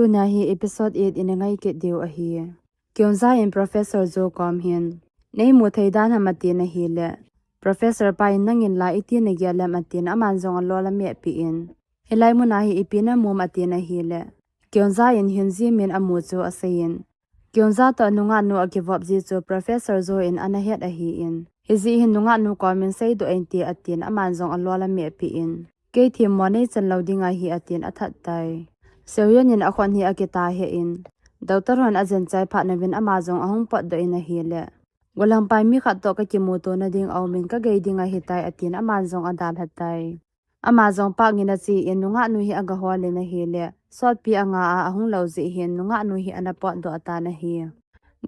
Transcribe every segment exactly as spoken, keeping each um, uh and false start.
Tuna hi episode eight in angai kit diu ahi. Kyunza in Professor Zo kom hin, "Nei mu thei dan ham?" atin ahile, Professor pa in, "Nangin la iti nagel em?" atin, aman jong alol amehpi in, "Hilai muna hi ipi namu em?" atin ahile, Kyunza in Hyunji min amu chu aseiyin, Kyunza toh nungah nu akivop ji chu Professor Zo in ana het ahin, "Hijeh hin nungah nu kom in seidoh in," ti atin, aman jong alol amehpi in, "Kei themmo nei chan lou ding ahi," atin athat tai. Seoyon in akhut hi akita he in, "Doctor hon ajen chai phat uvin ama jong ahung potdoh in ahile, golhangpa in mi khat toh kakimuto nading aum in kagei ding ahitai," atin aman jong adalha tai. Ama jong pangin ache in nungah nu hi agahol in ahile, sotpi anga a ahung lou jeh hin nungah nu hi ana potdoh atan ahi.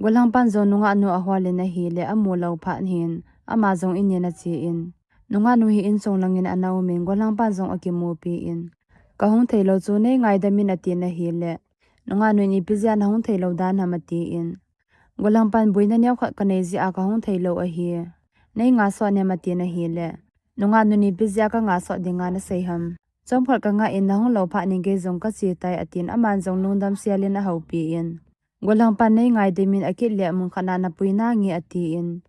Golhangpan jong nungah nu ahol in ahile, amu lou phat hin ama jong in in ache in, nungah nu hi insung langin ana um in, golhangpan jong akimupi in, "Kahung thei lou chu nei ngaidam in," atin ahile, nungah nu in, "Ipi jeh a nahung thei lou dan ham?" atin, golhangpan, "Boina neokhat kanei jeh a kahung thei lou ahi. Nei nga sot nem?" atin ahile, nungah nu in, "Ipi jeh a kanga sot dinga nasei ham? Chomkhat kanga in nahung lou phat in kei jong kache tai," atin aman jong lungdam sel in ahoupi in, golhangpan, "Nei ngaidam in, akit le mun khat a napui nange," atin,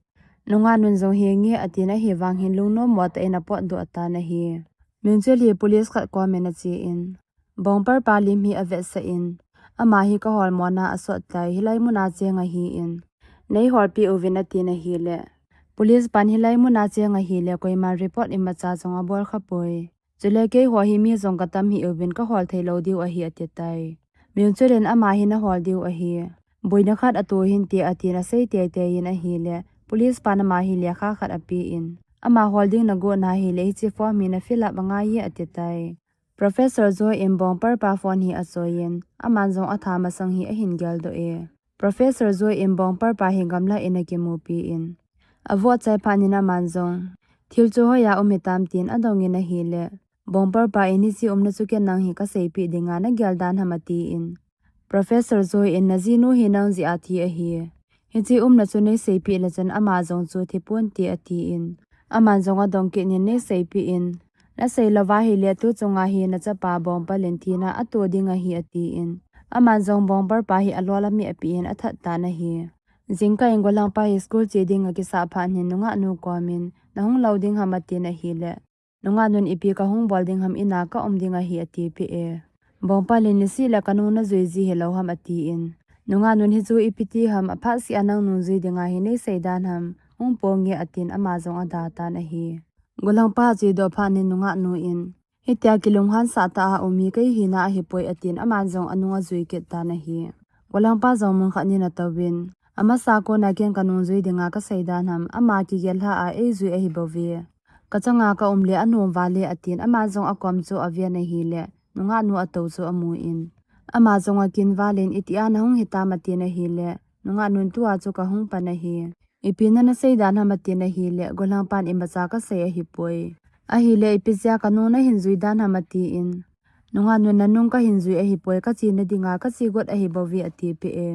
nungah nun jong, "Henge," atin ahivang hin lungnom mo tah in apotdoh atan ahi. Myung Chul hi police khat kom in ache in, Bongpal pa lim hi avetsah in, "Ama hi kahol mona asot tai, hilai muna cheng ahin, nei holpeh uvin," atin ahile, police pan, "Hilai muna cheng ahile koima report imacha jong abol khapoi. Chule keiho hi mi jong katam hih uvin kahol thei lou diu ahi," ati tai. Myung Chul in, "Ama hi nahol diu ahi. Boina khat ato hinte," atin asei teitei in ahile, police pan ama hi lekha khat apen, "Ama hol ding nagot na hile hiche form hi na fill up angaiye," ati tai. Professor Zo in Bongpal pa phone hi achoi in, aman jong atha masang hi ahin geldoh e. Professor Zo in Bongpal pa hi gamla in akimupi in, avoh chai phat in aman jong, "Thil chu hoiya um hitam?" tin adong in ahile, Bongpal pa in, "Hiche umna chu ken nang hi kaseipeh dinga nagel dan ham?" atin, Professor Zo in, "Najinu hi nang jeh a thi ahi. Hiche umna chu neiseipeh le chun ama jong chu thi ponte," atin, aman jong adong kit in, "Neiseipeh in, nasei louva hile tu chunga hi nachapa Bongpal in thina ato ding ahi," atin, aman jong Bongpal pa hi alol amehpi in athat tan ahi. Jingkah in golhangpa hi school che ding akisah phat in nungah nu kom in, "Nahung lou ding ham?" atin ahile, nungah nun, "Ipi kahung bol ding ham, in a kaum ding ahi," atipeh e. Bongpal in, "Nisih le kanu najui ji hilou ham?" atin, nungah nun, "Hichu ipi ti ham, aphat seh a nang nungjui dinga hi neisei dan ham, hung ponge," atin ama jong ada tan ahi. Golhangpa achedoh phat in nungah nu in, "Hitia kilunghan sah tah a um hi kei hina ahipoi," atin aman jong anung ajui kit tan ahi. Golhangpa jong mun khat in atouvin, "Amasa kona ken kanungjui dinga kasei dan ham, ama kigel lha a eijui ahi bouve. Kachanga kaum le anom vale," atin ama jong akom chu aven ahile, nungah nu atou chu amun, ama jong akinval in, "Itia nahung hitam?" atin ahile, nungah nun, "Tua chu kahung pan ahi. Ipi na nasei dan ham?" atin ahile, golhangpan, "Imacha kasei ahipoi. Ahile ipi jeh a kanung nahin jui dan ham?" atin, nungah nun, "Nanung kahin jui ahipoi, kachena dinga kache got ahi bouve," atipeh e.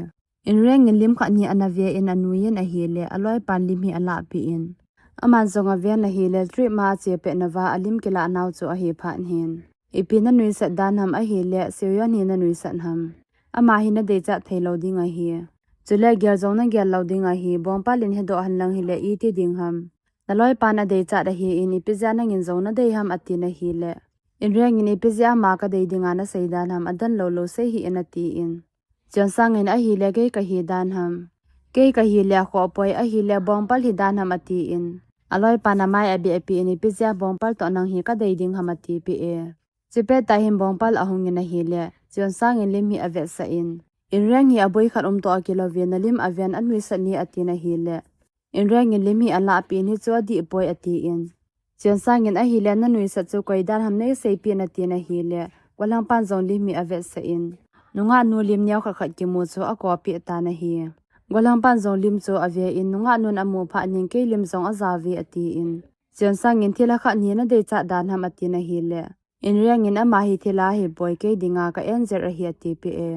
Inreng in lim khat hi ana ve in anui in ahile, aloipan lim hi alahpeh in, aman jong aven ahile, trip ma ache pet nauva alim kilah nau chu ahi phat in, "Ipi nanuisat dan ham?" ahile, "Seoyon hi nanuisat ham? Ama hi nadeichat thei lou ding ahi. Chule gel jong nagel lou ding ahi, Bongpal in hedoh henlang hile iti ding ham? Naloipan adeichat ahin, ipi jeh a nangin jong nadei ham?" atin ahile, Inreng in, "Ipi jeh a ama kadei dinga nasei dan ham, adan lou lou sei hih in," atin, Cheonsang in, "Ahile kei kahi dan ham? Kei kahile akhoh poi, ahile Bongpal hi dan ham?" atin, aloipan amai abehpi in, "Ipi jeh a Bongpal toh nang hi kadei ding ham?" atipeh e. Chupet tah hin Bongpal ahung in ahile, Cheonsang in lim hi avetsah in, "Inreng hi aboi khat um toh akilouvin, nalim aven anuisat ne," atin ahile, Inreng in lim hi alahpeh in, "Hichu adih poi," atin, Cheonsang in, "Ahile nanuisat chu koi dan ham, neiseipeh in," atin ahile, golhangpan jong lim hi avetsah in, nungah nu lim neokhat khat kimu chu akoipeh tan ahi. Golhangpan jong lim chu ave in, nungah nun amu phat in, "Kei lim jong ajao ve," atin, Cheonsang in, "Thil akhat hi nadeichat dan ham?" atin ahile, Inreng in, "Ama hi thil ahipoi, kei dinga ka angel ahi," atipeh e.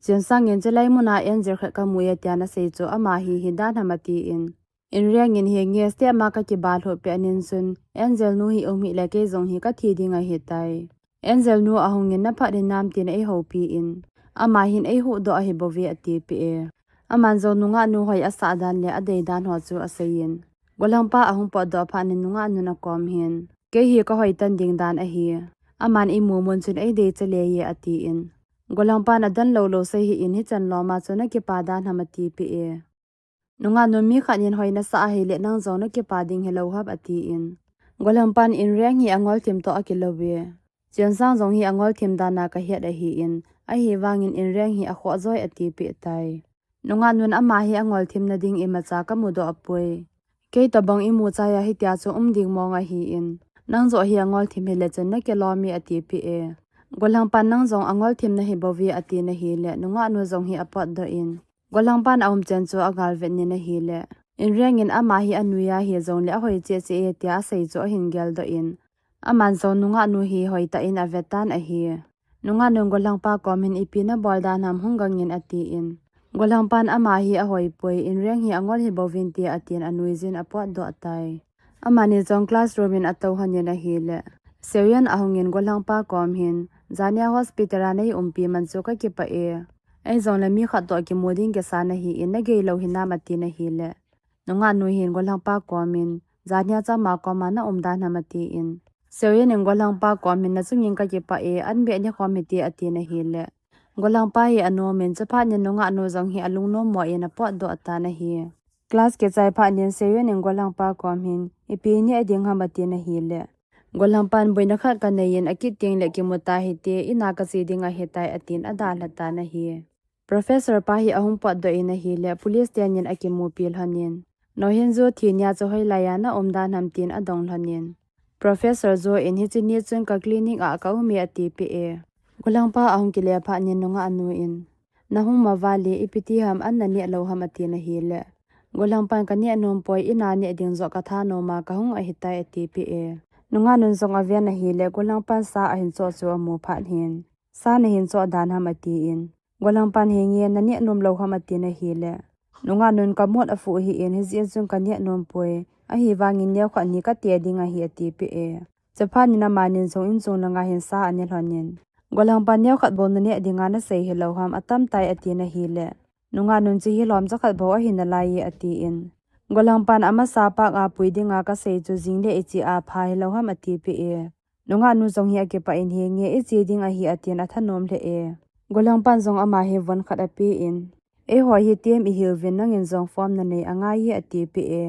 Cheonsang in, "Chulai muna angel khat kamu e tia nasei chu ama hi hidan ham?" atin, Inreng in, "Henge, step ma kakibal hut pet in chun angel nu hi um hih le kei jong hi kathi ding ahitai. Angel nu ahung in naphat hinam," tin eihoupi in, Ama hin eihuhdoh ahi bouve atipeh e. Aman jong nungah nu hoi asah dan le adei dan ho chu aseiyin. Golhangpa ahung potdoh phat in nungah nun akom hin, kei hi kahoi tan ding dan ahi. Aman imu mun chun eidei chale e atin. Golhangpan adan lou lou sei hih in hichan lom a chu nakipa dan ham atipeh e. Nungah nun mi khat in hoi nasah ahile nang jong nakipa ding hilou ham atin. Golhangpan Inreng hi angol thim toh akilou ve. Chinsang jong hi angol thim dan a kahet ahin, ahivangin Inreng hi akhoh joi atipeh tai. Nungah nun ama hi angol thim nading imacha kamudoh poi. Kei tobang imu chai a hitia chu um ding mong ahin, nang joh hi angol thim hile chun nakilom e atipeh e. Golhangpan nang jong angol thim nahi bouve atin ahile, nungah nu jong hi apotdoh in. Golhangpan aumchen chu agalvet in ahile, Inreng in ama hi anui ahi jongle ahoi cheh cheh e tia asei chu ahin geldoh in. Aman jong nungah nu hi hoitah in avet tan ahi. Nungah nun Golhangpa kom hin ipi nabol dan ham hung gangin atin. Golhangpan ama hi ahoi poi, Inreng hi angol hi bouvin tia atin anuiyin apotdoh tai. Amani jong classroom in atou lhonin ahile, Seoyun ahungin Golhangpa kom hin, jania hospital a nei umpi man chu kakipah e. Ahijongle mi khat toh kimu ding kisa nahin, nagei lou hinam atin ahile, nungah nu hin Golhangpa kom in, jania chama koma na um dan ham atin. Seoyun in Golhangpa kom hin, nachungin kakipah e, an beh nikhom hite atin ahile, Golhangpa hi anom in, chuphat in nungah nu jong hi alungnom mo in apotdoh tan ahi. Class kichai phat in Seoyun in Golhangpa kom hin, ipi neh ding ham atin ahile, Golhangpan, boina khat kaneiyin, akit tengle kimu ta hite, in a kache ding ahitai atin adalha tan ahi. Professor pa hi ahung potdoh in ahile, police ten in akimupi lhonin, Nohun Jo thi nia chu hoilai a na um dan ham tin adong lhonin, Professor Jo in, hiche ni chun ka clinic a ka um e atipeh e. Golhangpa ahung kile phat in nungah nu in, nahung ma vale, ipi ti ham, an naneh lou ham atin ahile, Golhangpan, kaneh nom poi, in a neh ding joh kathanom a kahung ahitai atipeh e. Nungah nun jong aven ahile, Golhangpan sa ahin choh chu amu phat in, sa nahin choh dan ham atin. Golhangpan, henge, naneh nom lou ham atin ahile, nungah nun, kamot afuh hih in, hijeh chun kaneh nom poi, ahivangin neokhat ni kate ding ahi atipeh e. Chuphat in amani jong inchung langa hin sa ane lhonin, Golhangpan, neokhat bou naneh dinga nasei hilou ham, atam tai atin ahile, nungah nun, chehi lhomcha khat bou ahi nalai e atin. Golhangpan, amasa park a pui dinga kasei chu jingle iche a pha hilou ham atipeh e. Nungah nu jong hi akipah in, henge, iche ding ahi atin athanom lheh e. Golhangpan jong ama hi von khat apen, eiho hi team ihiuvin, nangin jong form nanei angai e atipeh e.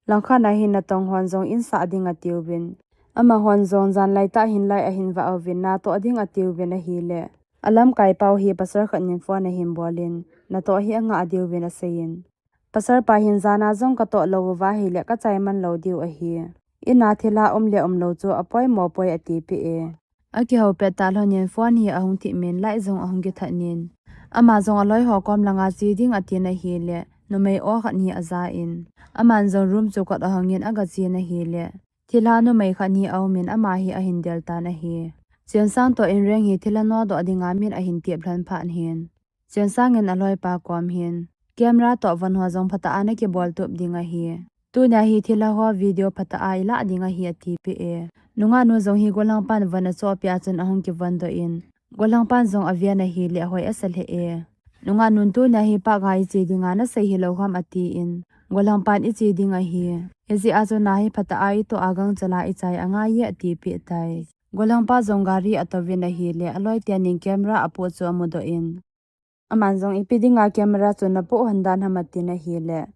Langkhat a hin natong hon jong in sah ding atiuvin, amahon jong janlai tah hin light ahin vah uvin, natoh ding atiuvin ahile, alamkai pau hi pasal khat in phone ahin bolin, natoh hi angah diuvin aseiyin, pasal pa hin, jana jong katoh lou uva ahile kachai man lou diu ahi. In a thilha um le umlou chu apoimo poi atipeh e. Akihou pet tah lhonin phone hi ahung thip in, light jong ahung kithat in, ama jong aloiho kom langa che ding atin ahile, numei o khat hi ajan, aman jong room chu kot ahongin agachen ahile, thilha numei khat hi aumin, ama hi ahin del tan ahi. Chinsang toh Inreng hi thilha nodoh dinga min ahin tep lhon phat in, Chinsang in aloipa kom hin, camera toh von ho jong phatah a nakibol tup ding ahi. Tunia hi thilha ho video phatah a ilah ding ahi atipeh e. Nungah nu jong hi Golhangpan von achohpeh a chun ahung kivondoh in, Golhangpan jong aven ahile ahoi asa lheh e. Nungah nun, tunia hi park a iche dinga nasei hilou ham atin, Golhangpan, iche ding ahi. Hijeh a chu na hi phatah a itoh a gangchal a ichai angai e atipeh tai. Golhangpa jong gari atouvin ahile, aloi tenin camera apoh chu amudoh in, aman jong, ipi dinga camera chu napoh lhon dan ham atin ahile,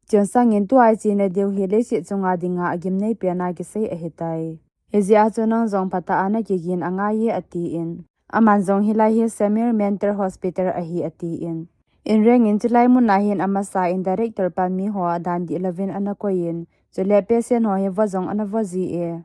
Chinsang in, tua ichena diu hi leiset chunga dinga agimnei pen a kisei ahitai. Hijeh a chu nang jong phatah a nakigin angai e atin, aman jong, hilai hi Samir Mental Hospital ahi atin. Inreng in, chulai mun a hin amasa in director pan miho adan dih louvin ana koiyin, chule patient ho hi vo jong ana vo ji e.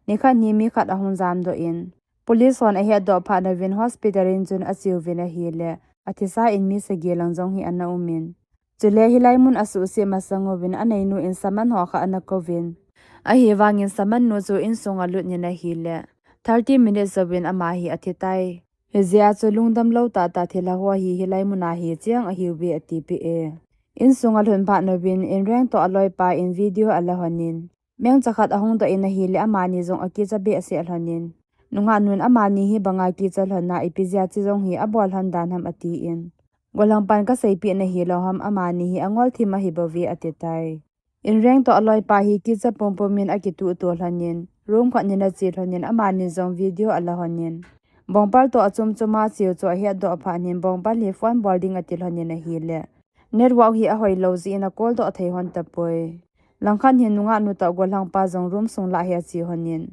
Nikhat hi mi khat ahung jamdoh in, police hon ahetdoh phat uvin hospital in chun acheuvin ahile, athisa in mi sagi lang jong hi ana umin, chule hilai mun asuhset masang uvin aneinu in shaman ho khat ana kouvin, ahivangin shaman nu chu insunga lut in ahile, thirty minutes jouvin ama hi athitai. Hijeh a chu lungdam lou tahtah thilha ho hi hilai mun a hi cheng ahiuve atipeh e. Insunga lhun phat uvin Inreng toh aloipa in video ala lhonin, mengcha khat ahung doh in ahile, amani jong akicha behseh lhonin, Nungah nun amani hi banga kicha lhon a ipi jeh a chi jong hi abol lhon dan ham atin. Golhangpan ka seipeh na hilou ham, amani hi angol thim ahi bouve ati tai. Inreng toh aloipa hi kicha pumpum in akituh tuh lhon in, room khat nin ache lhon in amani jong video ala lhon in. Bongpal toh achom chom a cheu chu ahet doh phat nin Bongpal hi phone bol ding ati lhon in ahile. Network hi ahoi lou jeh in a call doh thei lhon tapoi. Langkhat hin nungah nu toh Golhangpa jong room sung lah hi ache lhon in.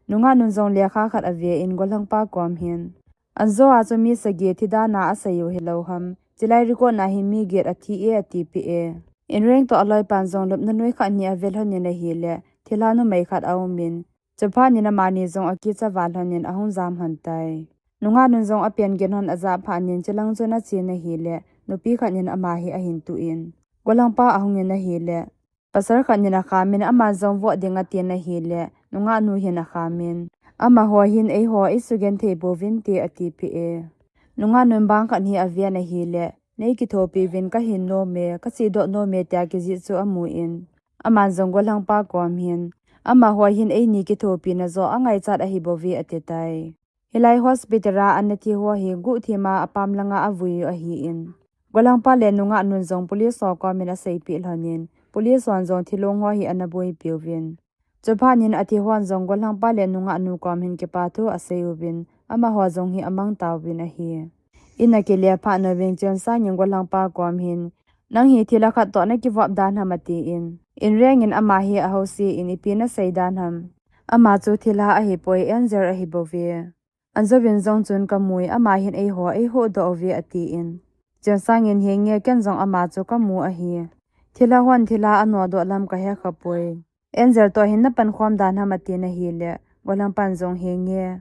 Nungah nun jong lekha khat ave in Golhangpa kom hin. Anjo a chu mi sagi thi dan a asei u hilou ham. Chilai record na hi mi get athi e atipeh e. Inreng toh aloipan jong lupna noi khat ni ave lhon in ahile. Thilha numei khat aum in. Chuphat nin amani jong akicha val lhon in ahung jam lhon tai. Nungah nun jong apen gin lhon ajah phat nin chilang chun ache na hile. Nupi khat nin ama hi ahin tuh in. Golhangpa ahung in ahile. Pasal khat nin akham in aman jong voh ding atin ahile, nungah nu hin akham in. Amaho hin eiho eisugenthei pouvin te atipeh e. Nungah nun bang khat hi aven ahile, nei kithopi uvin kahin nom e, kache doh nom e tia kijih chu amu in. Aman jong Golhangpa kom hin. Amaho hin eini kithopina joh angaichat ahi bouve ati tai. Hilai hospital a ana thi ho hi guhthim a apam langa avui u ahin. Golhangpa le nungah nun jong police ho kom in aseipeh lhon in, police hon jong thilong ho hi ana boipi uvin. Chuphat nin athi hon jong Golhangpa le nungah nu kom hin kipa thu asei uvin, amaho jong hi amang tauvin ahi. In akile phat uvin Chensang in Golhangpa kom hin, nang hi thilha khat toh nakivop dan ham atin. Inreng in ama hi ahouse in ipi nasei dan ham. Ama chu thilha ahipoi, angel ahi bouve. Anjo vin jong chun kamu e, ama hin eiho eihuhdoh uve atin. Chensang in henge ken jong ama chu kamu ahi. Thilha hon thilha anodoh lam kahe khapoi. Angel toh hin napankhom dan ham atin ahile. Golhangpan jong henge.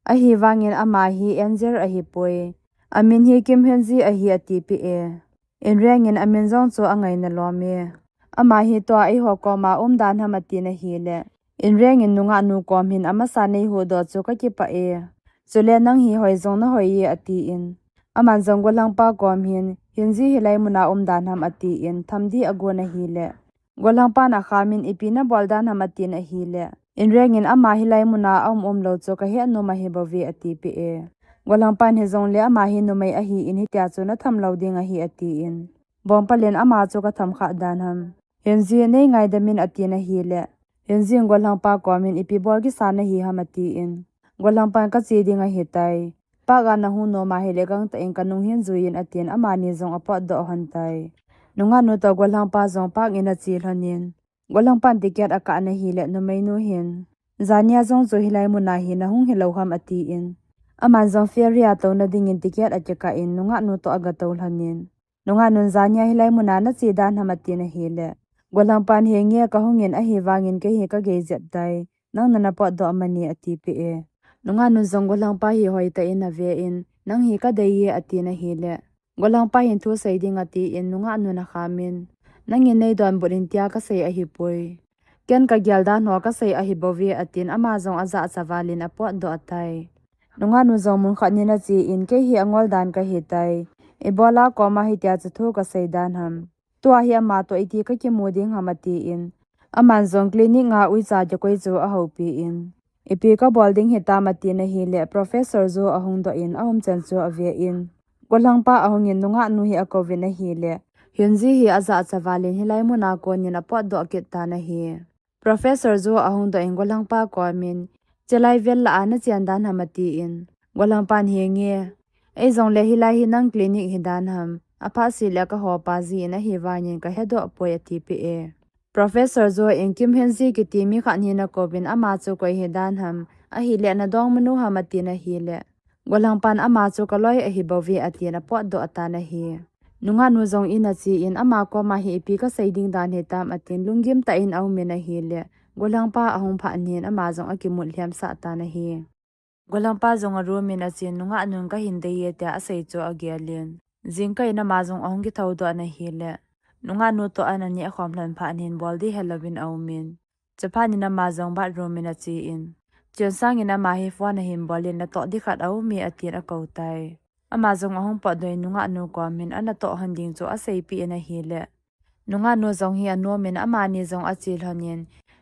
Ahivangin ama hi angel ahipoi. Amin hi Kim Hyunji ahi atipeh e. Inreng in amin jong chu angaina lom e. Ama hi tua eiho koma um dan ham atin ahile. Inreng in nungah nu kom hin amasa neihuhdoh chu kakipah e. Chule nang hi hoi jong nahoi e atin. Aman jong Golhangpa kom hin, Hyunji hilai muna um dan ham atin, thamdi agon ahile. Golhangpan akham in ipi nabol dan ham atin ahile. Inreng in ama hilai muna aum umlou chu kahe nom ahi bouve atipeh e. Golhangpan hijongle ama hi numei ahin hitia chu natham lou ding ahi atin. Bongpal in ama chu katham kha dan ham. Hyunji nei ngaidam in atin ahile. Hyunji in Golhangpa kom in ipi bol kisa nahi ham atin. Golhangpan kache ding ahitai. Park a nahung nom ahile gangtah in kanung hin jui in atin amani jong apotdoh lhon tai. Nungah nu toh Golhangpa jong park in ache lhon in. Golhangpan ticket akah na hile numeinu hin. Jania jong chu hilai muna hi nahung hilou ham atin. Aman jong ferry a touna dingin ticket akikah in nungah nu toh agatou lhon in. Nungah nun Jania hilai muna nache dan ham atin ahile. Golhangpan henge kahung in ahivangin kei hi kagei jep tai. Nang nana potdoh mani atipeh e. Nungah nun jong Golhangpa hi hoitah in ave in, nang hi kadei e atin ahile. Golhangpa hin thu sei ding atin, nungah nun akham in. Nangin nei donbut in tia kasei ahipoi. Ken kagel dan ho kasei ahi bouve atin ama jong ajahcha val in apotdoh tai. Nungah nu jong mun khat nin ache in kei hi angol dan kahitai. Ibola koma hitia chu thu kasei dan ham. Tua hi ama toh iti kakimu ding ham atin. Aman jong clinic a uicha kikoi chu ahoupi in. Ipi kabol ding hitam atin ahile Professor Jo ahung doh in aumchan chu ave in. Golhangpa ahung in nungah nu hi akouvin ahile. Hyunji hi ajahcha val in hilai muna kon in apotdoh kit tan ahi. Professor Jo ahung doh in Golhangpa kom in, chilai vel lah a nachen dan ham atin. Golhangpan henge. Eijongle hilai hi nang clinic hi dan ham. Aphat seh le kahopa jin ahivangin kahedoh poi atipeh e. Professor Jo in Kim Hyunji kiti mi khat hi nakouvin ama chu koi hi dan ham. Ahile nadongmanu ham atin ahile. Golhangpan ama chu kaloi ahi bouve atin apotdoh atan ahi. Nungah nu jong in ache in ama koma hi ipi kasei ding dan hitam atin lunggim tah in aum in ahile. Golhangpa ahung phat nin ama jong akimut lhemsah tan ahi. Golhangpa jong a room in achen nungah nun kahin dei e tia asei chu agel in. Jingkah in ama jong ahung kithoudoh na hile. Nungah nu toh ana neh khom lhon phat nin bol ding helouvin aum in. Chuphat nin ama jong bathroom in ache in. Chensang in ama hi phone ahin bol in natoh ding khat aum e atin akou tai. Ama jong ahung potdoh in nungah nu kom in anatoh lhon ding chu aseipeh in ahile. Nungah nu jong hi anom in amani jong ache lhon in.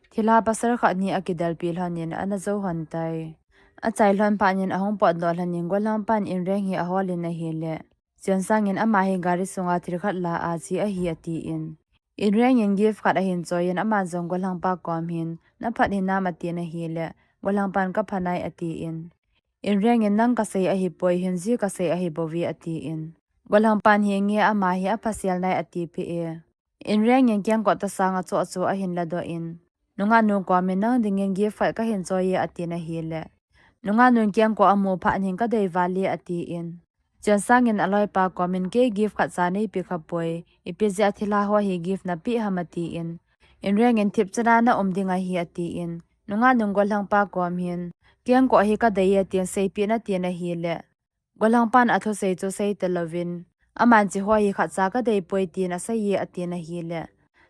Thilha pasal khat ni akidelpi lhon in ana jou lhon tai. Achai lhon phat in ahung potdoh lhon in Golhangpan Inreng hi ahol in ahile, Chonsang in ama hi gari sunga thil khat la a che ahi atin. Inreng in gift khat ahin choi in aman jong Golhangpa kom hin, "Na phat hinam?" atin ahile, Golhangpan, "Ka pha nai," atin. Inreng in, "Nang kasei ahipoi, hinji kasei ahi bouve," atin. Golhangpan hi nge ama hi apha sel nai atipeh e. Inreng in kengkoh tasang achoh chu ahin ladoh in, nungahnu kom in, "Nang dingin gift khat kahin choi e," atin ahile, nungahnun kengkoh amu phat in, "Kadei val e," atin. Chonsang in aloipa kom in, "Kei gift khat cha neipe khapoi, ipi jeh a thilha ho hi gift napeh ham?" atin. Inreng in, "Thipchan a na um ding ahi," atin. Nungahnun Golhangpa kom hin, "Kengkoh hi kadei e," tin seipeh in atin ahile, Golhangpan athusei chu seita louvin, "Aman hiche ho hi khatcha kadei poi tin asei e," atin ahile,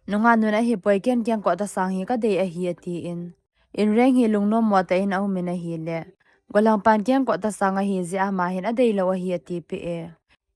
nungahnun, "Ahipoi, ken kengkoh tasang hi kadei ahi," atin. Inreng hi lungnom mo tah in aum in ahile, Golhangpan kengkoh tasang ahi jeh a ama hin adei lou ahi atipeh e.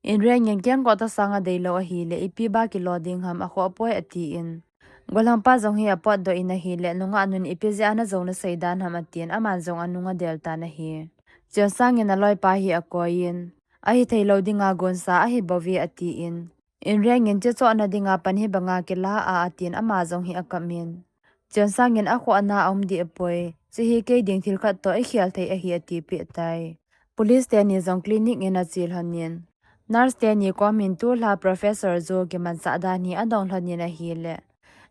Inreng in kengkoh tasang adei lou ahile, ipi ba kilo ding ham, akhoh poi atin. Golhangpa jong hi apotdoh in ahile, nungahnun, "Ipi jeh a najou nasei dan ham?" atin, aman jong anung adel tan ahi. Chonsang in aloipa hi akoi in, "Ahi thei lou dinga gonsa ahi bouve," atin. Inreng in, "Hiche chohna dinga pan hibanga kila a," atin, ama jong hi akap in. Chonsang in, "Akhohna aum deh poi, hiche hi kei ding thil khat toh ikhel thei ahi," atipeh tai. Police teni jong clinic in ache lhon in, nurse teni kom in tulha Professor Joe kimanchah dan hi adong lhon in ahile,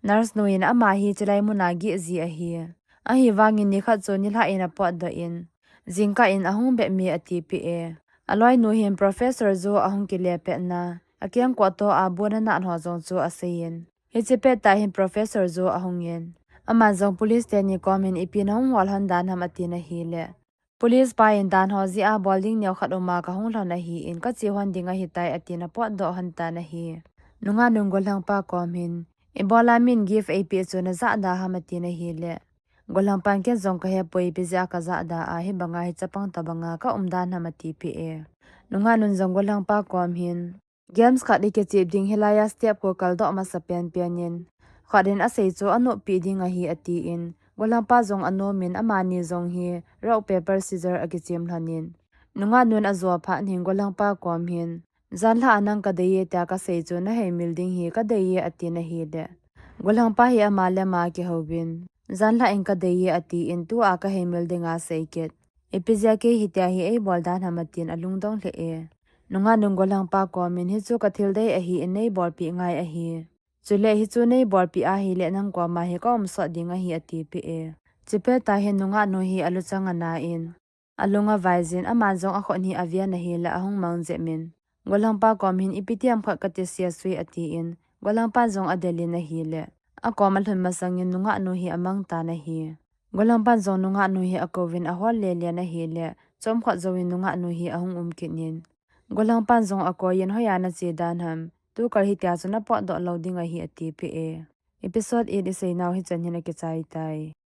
nurse nu in, "Ama hi chulai muna geh ji ahi. Ahivangin nikhat chu nilhah in apotdoh in, jingkah in ahung bep e," atipeh e. Aloinu hin Professor Joe ahung kile pet na, akengkoh toh a bu ana nat ho jong chu asei in, hiche pettah hin Professor Joe ahung in, aman jong police teni kom in, "Ipi nahung hol lhon dan ham?" atin ahile, police pa in, "Dan ho jeh a bol ding neokhat um a kahung lhon ahin, kache lhon ding ahitai," atin apotdoh lhon tan ahi. Nungahnun Golhangpa kom hin, "Ibola min gift eipeh chu najah da ham?" atin ahile, Golhangpan, "Ken jong kahepoi, ipi jeh a kajah da a, hibanga hi chapang tobanga kaum dan ham?" atipeh e. Nungahnun jong Golhangpa kom hin, "Games khat ikichep ding, hilai a step khu kaldoh masa penpen in, khat in asei chu anoppeh ding ahi," atin, Golhangpa jong anom in, amani jong hi rock paper scissor akichem lhon in, nungahnun ajo phat in Golhangpa kom hin, "Janlhah a nang kadei e tia kasei chu naheimil ding hi kadei e," atin ahile, Golhangpa hi ama le ama kihouvin, "Janlhah in kadei e atin, tua kaheimil dinga sei kit. Ipi jeh a kei hitia hi eibol dan ham?" atin alungdong lheh e. Nungahnun Golhangpa kom in, "Hichu kathil dei ahin, neibolpeh ngai ahi. Chule hichu neibolpeh ahile nang koma hi kaum sot ding ahi," atipeh e. Hiche pettah hin nungahnu hi aluchang ana in, alung avai jin, aman jong akhut hi aven ahile ahung mang jep in, Golhangpa kom hin, "Ipi ti ham khat kati sese," atin, Golhangpan jong adel in ahile, akom alhun masang in nungahnu hi amang tan ahi. Golhangpan jong nungahnu hi akouvin ahol lele in ahile, chomkhat jouvin nungahnu hi ahung um kit in, Golhangpan jong akoi in, "Hoiya nache dan ham? Tukal hitia chu napotdoh lou ding ahi," atipeh e. Episode eight isei nau hichan hin akichai tai.